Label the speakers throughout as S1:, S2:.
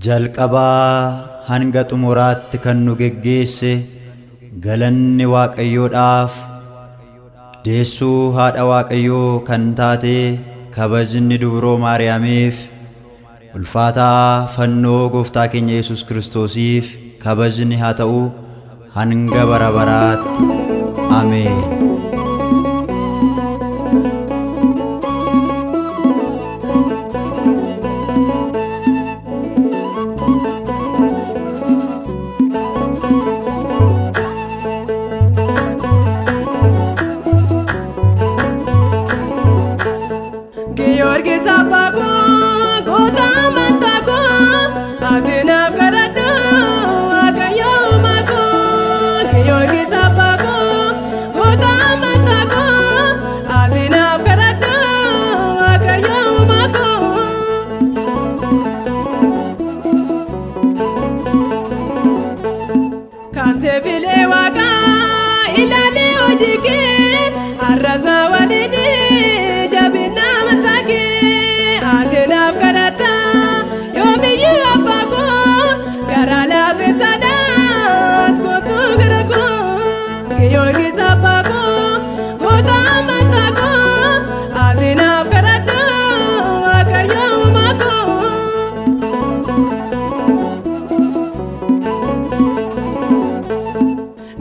S1: Jalqabaa hanga xumuraatti kan nu geggeesse galanni Waaqayyoodhaaf, deessuu haadha Waaqayyoo kan taate kabajni Dubroo Maariyaamiif, ulfaataa fannoo Gooftaa keenya Yesuus Kiristoosiif kabajni haa ta'u hanga bara baraatti. Ameen.
S2: Giyoorgis abbaa koo, goota amantaa koo, ati naaf kadhadhu Waaqayyo uumaa koo. Giyoorgis abbaa koo, goota amantaa koo, ati naaf kadhadhu Waaqayyo uumaa koo. Kan seefilee waaqaa ilaalee hojii kee, har'as na waliin jabina amantaa kee. Ati naaf kadhatta yoomiyyuu abbaa koo, garaa laafessaadhaat kottu gara koo. Giyoorgis abbaa koo, goota amantaa koo, ati naaf kadhadhu Waaqayyo uumaa koo.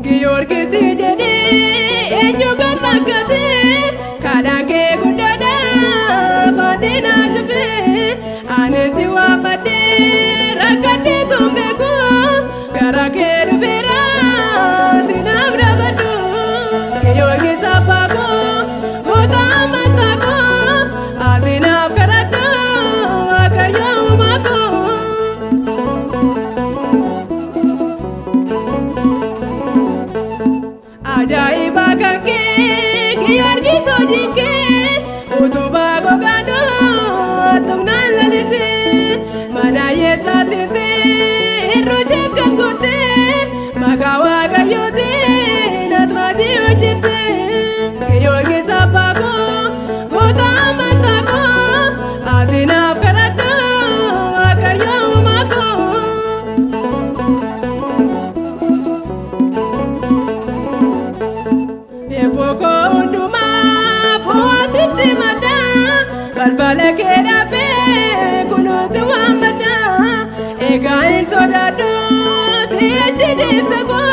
S2: Giyoorgis jedhee eenyu kan rakkate, kadhaan kee guddaadha faandii naa cufee. Ani si waammadhee rakkadhee tun beeku, gara kee dhufeera ati naaf dhaabadhu. Giyoorgis abbaa koo, goota amantaa koo, ati naaf kadhadhu Waaqayyo uumaa koo. Ajaa'iba kan kee Giyoorgis hojiin kee, utubaa gogaadhoo attumnaan lalisee, mana yeessaa seentee hir'uu kan goote, maqaa Waaqayyootiin atraajii hojjette. Giyoorgis abbaa koo, goota amantaa koo, ati naaf kadhadhu Waaqayyo uumaa koo. Deeboo koo hundumaa bu'aa sitti maddaa, balbala kee dhaabbee kunuunsi waan maddaa. Egaa hin sodaadhu si'achi deemsa koo.